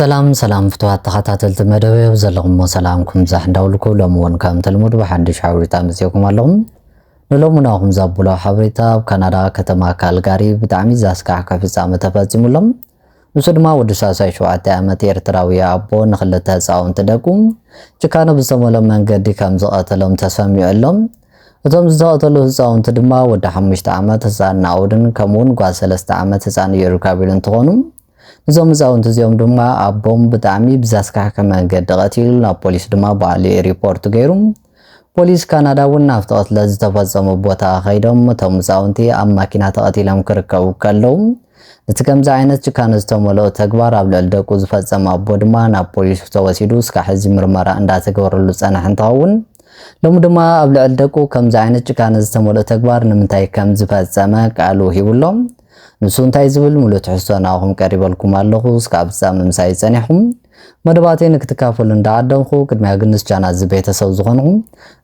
ሰላም ሰላም ፍትዋት ተኸታተልቲ መደብ፣ ኣብ ዘለኹሞ ሰላምኩም ዛሕ እንዳውልኩ፣ ሎሚ እውን ከምቲ ልሙድ ብሓድሽ ሓበሬታ መፂእኩም ኣለኹም። ንሎሚ ናኹም ዘብሎ ሓበሬታ፣ ኣብ ካናዳ ከተማ ካልጋሪ ብጣዕሚ ዘስካሕክሕ ፍጻመ ተፈጺሙሎም። ንሱ ድማ ወዲ ሰላሳ ሸውዓተ ዓመት ኤርትራዊ ኣቦ ንክልተ ህፃውንቲ ደቁ ጭካነ ብዝተመልኦ መንገዲ ከም ዝቐተሎም ተሰሚዑ ኣሎ። እቶም ዝተቐተሉ ህፃውንቲ ድማ ወዲ ሓሙሽተ ዓመት ህፃን ናኦድን ከምኡውን ጓል ሰለስተ ዓመት ህፃን ኢዮርካቤል እንትኾኑ፣ እዞም ህፃውንቲ እዚኦም ድማ ኣቦም ብጣዕሚ ብዘስካሕክሕ መንገዲ ቀቲሉ ናብ ፖሊስ ድማ ባዕሉ እዩ ሪፖርት ገይሩ። ፖሊስ ካናዳ እውን ናብቲ ቅትለት ዝተፈጸመ ቦታ ከይዶም እቶም ህፃውንቲ ኣብ ማኪና ተቐቲሎም ክርከቡ ከለዉ፣ እቲ ከምዚ ዓይነት ጭካነ ዝተመልኦ ተግባር ኣብ ልዕሊ ደቁ ዝፈጸመ ኣቦ ድማ ናብ ፖሊስ ተወሲዱ እስካብ ሕዚ ምርመራ እንዳተገበረሉ ዝጸንሐ እንትኸውን፣ ሎሚ ድማ ኣብ ልዕሊ ደቁ ከምዚ ዓይነት ጭካነ ዝተመልኦ ተግባር ንምንታይ ከም ዝፈጸመ ቃሉ ሂቡ ኣሎ። ንሱ እንታይ ዝብል ሙሉእ ትሕዝቶ ናባኹም ቀሪበልኩም ኣለኹ። እስካብ ፍጻመ ምሳይ ጸኒሕኩም መደባተይ ንክትካፈሉ እንዳዓደምኩ፣ ቅድሚያ ግን ንስ ቻናል እዚ ቤተሰብ ዝኾንኹም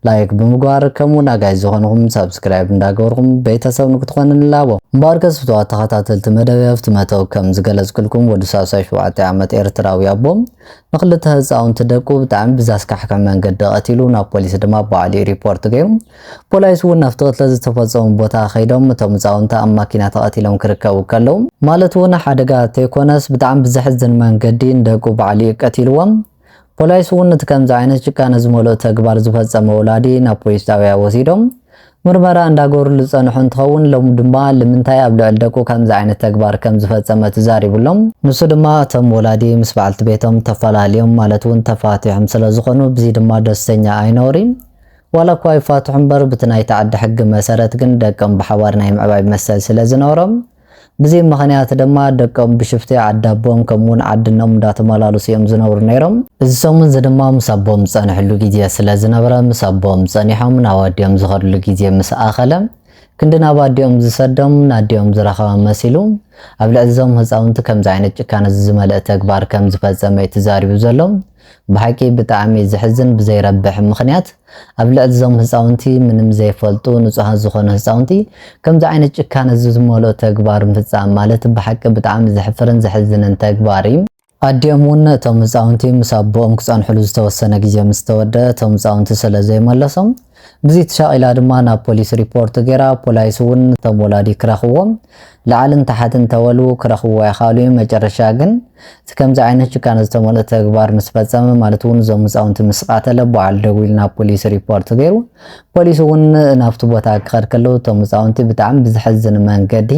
ላይክ ብምግባር፣ ከምኡ ናጋይ ዝኾንኹም ሳብስክራይብ እንዳገበርኩም ቤተሰብ ንክትኾኑ ንላቦ። እምበኣርከስ ፍትዋት ተኸታተልቲ መደብ፣ ኣብቲ መተው ከም ዝገለጽኩልኩም፣ ወዲ ሰላሳ ሸውዓተ ዓመት ኤርትራዊ ኣቦ ንክልተ ህፃውንቲ ደቁ ብጣዕሚ ብዘስካሕክሕ መንገዲ ቀቲሉ ናብ ፖሊስ ድማ ባዕሉ እዩ ሪፖርት ገይሩ። ፖላይስ እውን ናብቲ ቅትለት ዝተፈጸሙ ቦታ ከይዶም እቶም ህፃውንቲ ኣብ ማኪና ተቐቲሎም ክርከቡ ከለዉ፣ ማለት እውን ሓደጋ ተይኮነስ ብጣዕሚ ብዘሕዝን መንገዲ ንደቁ ባዕሉ እዩ ቀቲልዎም። ፖላይስ እውን እቲ ከምዚ ዓይነት ጭካነ ዝመልኦ ተግባር ዝፈጸመ ወላዲ ናብ ፖሊስ ጣብያ ወሲዶም ምርመራ እንዳገበሩሉ ዝጸንሑ እንትኸውን፣ ሎሚ ድማ ልምንታይ ኣብ ልዕሊ ደቁ ከምዚ ዓይነት ተግባር ከም ዝፈጸመ ተዛሪቡሎም። ንሱ ድማ እቶም ወላዲ ምስ በዓልቲ ቤቶም ተፈላልዮም ማለት እውን ተፋቲሖም ስለ ዝኾኑ፣ ብዚ ድማ ደስተኛ ኣይነበሩን። ዋላ እኳ ይፋትሑ እምበር፣ ብቲ ናይቲ ዓዲ ሕጊ መሰረት ግን ደቆም ብሓባር ናይ ምዕባይ መሰል ስለ ዝነበሮም፣ ብዚ ምኽንያት ድማ ደቆም ብሽፍቲ ዓዲ ኣቦም ከምኡውን ዓዲ እኖም እንዳተመላለሱ እዮም ዝነብሩ ነይሮም። እዚ ሰሙን እዚ ድማ ምስ ኣቦም ዝጸንሕሉ ግዜ ስለ ዝነበረ፣ ምስ ኣቦም ጸኒሖም ናብ ኣዲኦም ዝኸድሉ ግዜ ምስ ኣኸለ፣ ክንዲ ናብ ኣዲኦም ዝሰዶም፣ ንኣዲኦም ዝረኸበ መሲሉ፣ ኣብ ልዕሊ እዞም ህፃውንቲ ከምዚ ዓይነት ጭካነ ዝመልአ ተግባር ከም ዝፈጸመ እዩ ተዛሪቡ ዘሎ። ብሓቂ ብጣዕሚ ዘሕዝን፣ ብዘይረብሕ ምኽንያት ኣብ ልዕሊ እዞም ህፃውንቲ፣ ምንም ዘይፈልጡ ንጹሃት ዝኾኑ ህፃውንቲ ከምዚ ዓይነት ጭካነ ዝመልኦ ተግባር ምፍጻም ማለት ብሓቂ ብጣዕሚ ዘሕፍርን ዘሕዝንን ተግባር እዩ። ኣዲኦም እውን እቶም ህፃውንቲ ምስ ኣቦኦም ክጸንሕሉ ዝተወሰነ ግዜ ምስ ተወደአ፣ እቶም ህፃውንቲ ስለ ዘይመለሶም፣ ብዚ ተሻቒላ ድማ ናብ ፖሊስ ሪፖርት ገይራ። ፖላይስ እውን እቶም ወላዲ ክረኽብዎም ላዕልን ታሕትን ተበሉ፣ ክረኽብዎ ኣይኸኣሉ እዮም። መጨረሻ ግን እቲ ከምዚ ዓይነት ጭካነ ዝተመልኦ ተግባር ምስ ፈጸመ፣ ማለት እውን እዞም ህፃውንቲ ምስ ቃተለ፣ በዓሉ ደዊሉ ናብ ፖሊስ ሪፖርት ገይሩ። ፖሊስ እውን ናብቲ ቦታ ክኸድ ከለዉ፣ እቶም ህፃውንቲ ብጣዕሚ ብዘሕዝን መንገዲ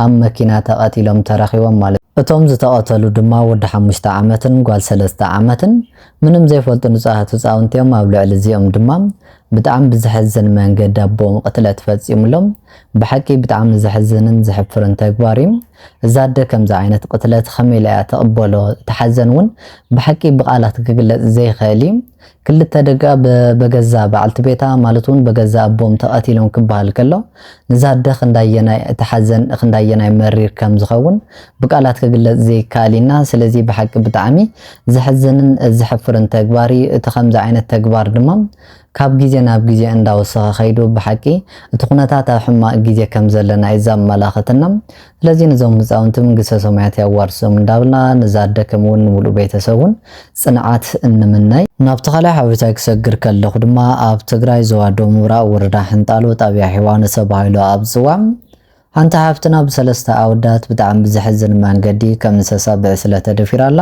ኣብ መኪና ተቐቲሎም ተረኺቦም ማለት እዩ። እቶም ዝተቐተሉ ድማ ወዲ ሓሙሽተ ዓመትን ጓል ሰለስተ ዓመትን ምንም ዘይፈልጡ ንጹሃት ህፃውንቲ እዮም። ኣብ ልዕሊ እዚኦም ድማ ብጣዕሚ ብዘሕዝን መንገዲ ኣቦኦም ቅትለት ፈጺሙሎም። ብሓቂ ብጣዕሚ ዘሕዝንን ዘሕፍርን ተግባር እዩ። እዛ ኣደ ከምዚ ዓይነት ቅትለት ከመይ ኢላ እያ ትቕበሎ? እቲ ሓዘን እውን ብሓቂ ብቓላት ክግለጽ ዘይኽእል እዩ። ክልተ ደቃ ብ-፣ በገዛ በዓልቲ ቤታ ማለት እውን በገዛ ኣቦም ተቐቲሎም ክበሃል ከሎ፣ ነዛ ኣደ ክንዳየናይ እቲ ሓዘን ክንዳየናይ መሪር ከም ዝኸውን ብቃላት ክግለጽ ዘይከኣል ኢና። ስለዚ ብሓቂ ብጣዕሚ ዘሕዝንን ዘሕፍርን ተግባር እዩ። እቲ ከምዚ ዓይነት ተግባር ድማ ካብ ግዜ ናብ ግዜ እንዳወሰኸ ከይዱ፣ ብሓቂ እቲ ኩነታት ኣብ ሕማቕ ግዜ ከም ዘለና እዩ ዘመላኽትና። ስለዚ ነዞም ህፃውንቲ መንግስተ ሰማያት ያዋርሶም እንዳብልና፣ ነዛ ኣደ ከምኡ እውን ንምሉእ ቤተሰብ እውን ጽንዓት እንምነይ። ናብቲ ካልኣይ ሓበሬታይ ክሰግር ከለኹ ድማ፣ ኣብ ትግራይ ዞባ ደቡብ ምብራቕ ወረዳ ሕንጣሎ ጣብያ ሒዋኖ ተባሂሉ ኣብ ዝጽዋዕ፣ ሓንቲ ሓፍትና ብሰለስተ ኣወዳት ብጣዕሚ ብዘሕዝን መንገዲ ከም እንስሳ ብዕስለ ተደፊራ ኣላ።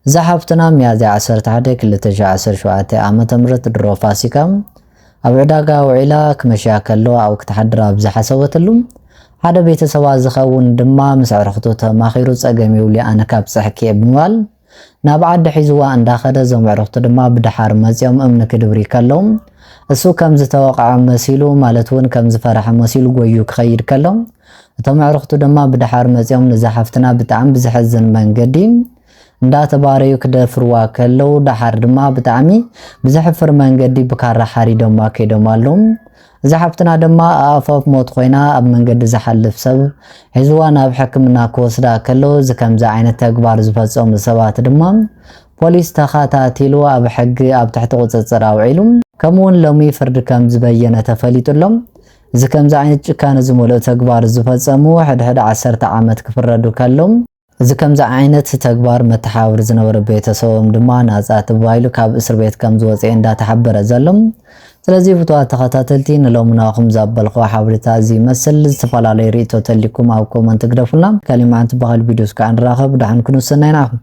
እዛ ሓፍትና ሚያዝያ ዓሰርተ ሓደ ክልተ ሺሕ ዓሰርተ ሸውዓተ ዓመተ ምህረት ድሮ ፋሲካ ኣብ ዕዳጋ ውዒላ ክመሽያ ከሎ ኣብኡ ክትሓድር ኣብ ዝሓሰበትሉ፣ ሓደ ቤተሰባ ዝኸውን ድማ ምስ ኣዕርኽቱ ተማኺሩ፣ "ጸገም የብሉይ፣ ኣነ ካብጽሐኪ" እየ ብምባል ናብ ዓዲ ሒዝዋ እንዳኸደ፣ እዞም ኣዕርኽቱ ድማ ብደሓር መጺኦም እምኒ ክድብሪ ከለዉ፣ እሱ ከም ዝተወቕዐ መሲሉ፣ ማለት እውን ከም ዝፈርሐ መሲሉ ጎዩ ክኸይድ ከሎ፣ እቶም ኣዕርኽቱ ድማ ብደሓር መጺኦም ነዛ ሓፍትና ብጣዕሚ ብዘሕዝን መንገዲ እንዳተባረዩ ክደፍርዋ ከለዉ፣ ደሓር ድማ ብጣዕሚ ብዘሕፍር መንገዲ ብካራ ሓሪዶማ ከይዶም ኣለዉ። እዛ ሓፍትና ድማ ኣእፋፍ ሞት ኮይና፣ ኣብ መንገዲ ዝሓልፍ ሰብ ሒዝዋ ናብ ሕክምና ክወስዳ ከሎ፣ እዚ ከምዚ ዓይነት ተግባር ዝፈጸሙ ሰባት ድማ ፖሊስ ተኸታቲሉ ኣብ ሕጊ ኣብ ትሕቲ ቁጽጽር ኣውዒሉ። ከምኡ እውን ሎሚ ፍርዲ ከም ዝበየነ ተፈሊጡ ኣሎ። እዚ ከምዚ ዓይነት ጭካነ ዝመልኦ ተግባር ዝፈጸሙ ሕድሕድ ዓሰርተ ዓመት ክፍረዱ ከሎም፣ እዚ ከምዚ ዓይነት ተግባር መተሓባብሪ ዝነበረ ቤተሰቦም ድማ ናፃ ተባሂሉ ካብ እስር ቤት ከም ዝወፀ እንዳተሓበረ ዘሎ። ስለዚ ፍቱዋት ተኸታተልቲ፣ ንሎሚ ናኹም ዘበልኩ ሓበሬታ እዚ ይመስል። ዝተፈላለዩ ርእይቶ ተልኩም ኣብ ኮመንት ግደፉልና። ካሊእ መዓልቲ ብኻልእ ቪድዮ እስካዕ ንራኸብ። ደሓን ኩኑ፣ ሰናይ ናኹም።